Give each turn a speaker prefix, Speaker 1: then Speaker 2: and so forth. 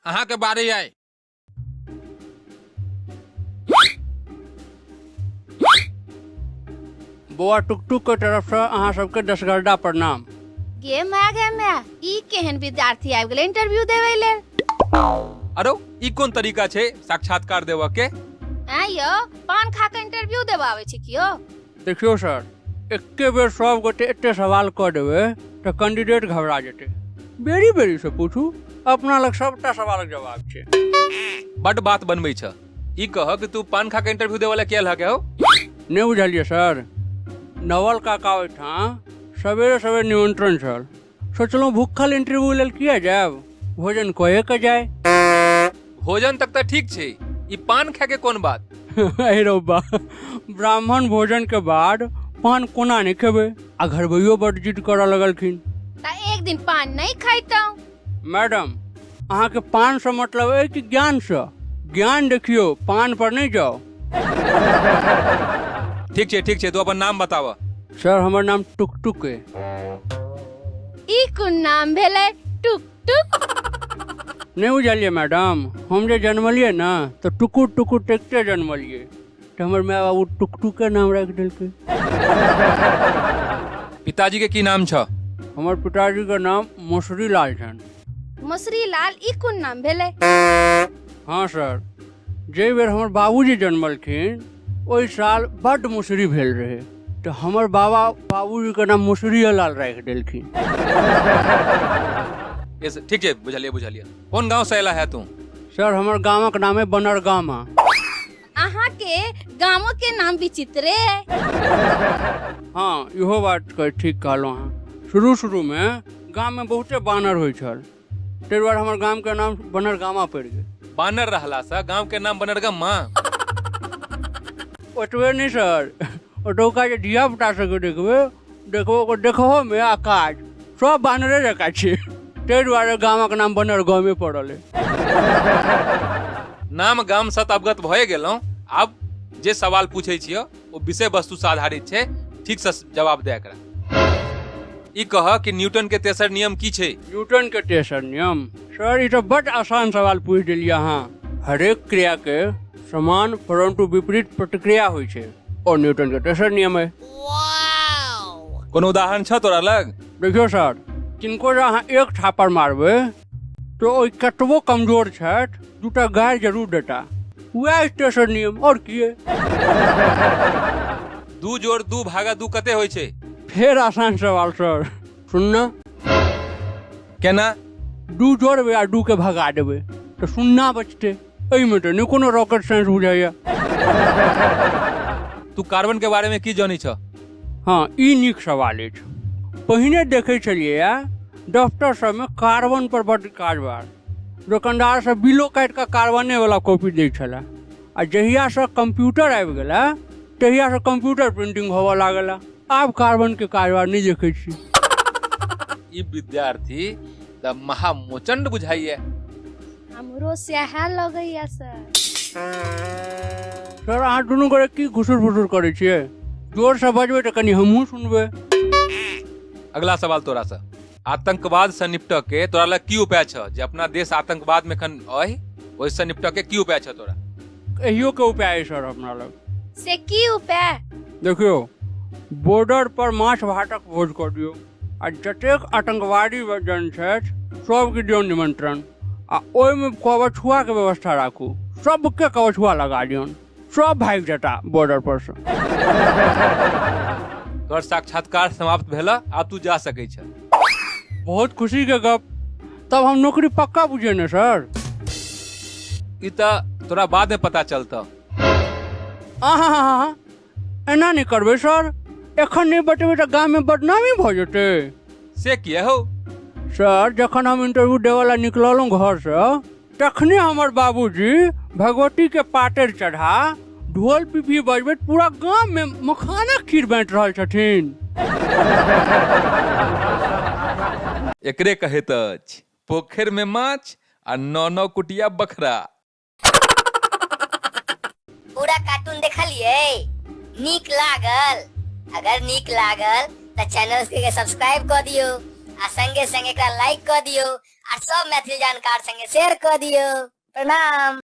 Speaker 1: अहाँके बारी अइ।
Speaker 2: बौआ टुकटुक के तरफ से अहाँ सबके दसगरदा प्रणाम।
Speaker 3: गे माय गे माय, ई केहन विद्यार्थी आबि गेलै इंटरव्यू देबै लेल?
Speaker 1: अरो ई कोन तरीका छै साक्षात्कार देबऽ के?
Speaker 3: आँ यौ, पान खा के इंटरव्यू देबऽ आबै छै कियो?
Speaker 2: देखियौ सर, एके बेर सब गोटे एते सवाल कऽ देबै तऽ कैंडिडेट घबरा जेतै। बेरी बेरी से पूछू, अपना लग सबटा सवालक जवाब छै।
Speaker 1: बड बात बनबै छ। ई कह कि तू पान खा के इंटरव्यू देबऽ लए किया लहके हौ?
Speaker 2: नहि बुझलियै सर, नवल काका ओहिठाम सवेरे सवेरे निमंत्रण छल। सोचलहुँ भूखल इंटरव्यू लेल किया जायब, भोजन कए के जाय।
Speaker 1: भोजन तक तऽ ठीक छै, ई पान खाय के कोन बात?
Speaker 2: अरे रौ बा, ब्राह्मण भोजन के बाद पान कोना नहि खेबै? आ घरबैयो बड जिद करऽ लगलखिन।
Speaker 3: तऽ एक दिन पान नहि खैतहुँ।
Speaker 2: मैडम, अहाँके पानसँ मतलब अइ कि ज्ञानसँ? ज्ञान देखियौ, पान पर नहि जाउ।
Speaker 1: ठीक छै ठीक छै, तू अपन नाम बताबऽ।
Speaker 2: सर, हमर नाम टुकटुक अइ।
Speaker 3: ई कोन नाम भेलै टुक टुक?
Speaker 2: नहि बुझलियै मैडम, हम जे जन्मलियै ने तऽ टुकुर टुकुर टकिते जन्मलियै, तऽ हमर माय बाबू टुकटुके नाम राखि देलकै।
Speaker 1: पिताजी के की नाम छ?
Speaker 2: हमर पिताजी के नाम मसुरी लाल छनि।
Speaker 3: मसुरी लाल, ई कोन नाम भेलै?
Speaker 2: हाँ सर, जे बेर हमर बाबूजी जन्मलखिन ओहि साल बड्ड मुसरी भेल रहै, तऽ हमर बाबा बाबूजीके नाम मुसरी लाल राखि देलखिन।
Speaker 1: ठीक छै, बुझलियै बुझलियै। कोन गाँव से अयला है तू?
Speaker 2: सर, हमर गामक नाम है बनरगामा।
Speaker 3: अहाँ के गामो के नाम विचित्रे है।
Speaker 2: हाँ, इहो बात के ठीक कहलहुँ अहाँ। शुरू शुरू में गाम में बहुते बानर होइ छल, ताहि दुआरे हमर गाम के नाम बनरगामा पड़ि गेल।
Speaker 1: बानर रहला से गाम के नाम बनरगम्मा?
Speaker 2: ओतबे नहि सर, ओतौका जे धिया पुता सबके देखबै, देखबै ओकर देखहो में आ काज सब बानरे जकाँ छै, ताहि दुआरे गामक नाम बनरगामे पड़ल अइ।
Speaker 1: नाम गाम से तऽ अवगत भए गेलहुँ, आब जे सवाल पूछै छियौ ओ विषय वस्तु से आधारित छै, ठीक से जवाब दे एकरा। ई कह कि न्यूटन के तेसर नियम की छै?
Speaker 2: न्यूटन के तेसर नियम? सर, ई तऽ बड्ड आसान सवाल पूछि देलियै अहाँ। हरेक क्रिया के समान परंतु विपरीत प्रतिक्रिया होइ छै, ओ न्यूटन के तेसर नियम है।
Speaker 1: कोनो उदाहरण छ तोरा लग?
Speaker 2: देखियौ सर, किनको जे अहाँ एक थापड़ मारबै तऽ ओहि कतबो कमजोर छथि दूटा गारि जरूर देता, वएह तेसर नियम। और की?
Speaker 1: 2 जोड़ 2 भागा 2 कते होइ छै?
Speaker 2: फेर आसान सवाल सर, सुनना।
Speaker 1: केना?
Speaker 2: 2 जोड़बै आ 2 के भगा देबै तऽ शून्ना बचतै। एहिमे तऽ नहि कोनो रॉकेट साइंस बुझाइया।
Speaker 1: तू कार्बन के बारे में की जानै छ?
Speaker 2: हाँ, ई नीक सवाल अछि। पहिने देखै छलियै दफ्तर सबमे कार्बन पर बड्ड कारोबार, दोकानदार सब बिलो काटि कऽ कार्बने वाला कॉपी दै छलै, आ जहियासँ कंप्यूटर आबि गेलै तहियासँ कंप्यूटर प्रिंटिंग होबऽ लागल। आब कार्बन के कारोबार नहि देखै छी।
Speaker 1: ई विद्यार्थी तऽ महामोचंड बुझाइया।
Speaker 3: हमरो सएह लगैया सर।
Speaker 2: सर, अहाँ दुनू गोरे की घुसुर फुसुर करै छियै? जोरसँ बजबै तऽ कनि हमहूँ सुनबै।
Speaker 1: अगला सवाल तोरा से, आतंकवाद से निपटऽ के तोरा लग की उपाय छ? जे अपना देश आतंकवाद में एखन अहि, ओहि से निपटऽ के की उपाय छ तोरा?
Speaker 2: एहियो के उपाय है सर अपना लग।
Speaker 3: से की उपाय?
Speaker 2: देखियौ, बॉर्डर पर माछ भातक भोज कऽ दियौ, आ जतेक आतंकवादी जन छथि सबके दियौ निमंत्रण, आ ओहिमे कवछुआ के व्यवस्था राखू, सबके कवछुआ लगा दियौन, सब भागि जेता बॉर्डर पर से।
Speaker 1: तोहर साक्षात्कार समाप्त भेल, आब तू जा सकै छ।
Speaker 2: बहुत खुशी के गप, तब हम नौकरी पक्का बुझे ने सर?
Speaker 1: ई तऽ तोरा बाद में पता चलतौ।
Speaker 2: आहा, एना नहि करबै सर, एखन नहि बतेबै तऽ गाम में बदनामी भऽ जेतै।
Speaker 1: से किया हौ?
Speaker 2: सर, जखन हम इंटरव्यू देबऽ ला निकललहुँ घरसँ तखने हमर बाबूजी भगवती के पातरि चढ़ा ढोल पिपही बजबैत पूरा गाम में मखानक खीर बाँटि रहल छथिन।
Speaker 1: एकरे कहैत अछि पोखरि में माछ आ नौ नौ कुटिया बखरा।
Speaker 4: पूरा कार्टून देखलिए? नीक लागल? अगर नीक लागल तऽ चैनल के सब्सक्राइब कऽ दियौ आ संगे संग एकरा लाइक कऽ दियौ आ सब मैथिली जानकार संगे शेयर कऽ दियौ। प्रणाम।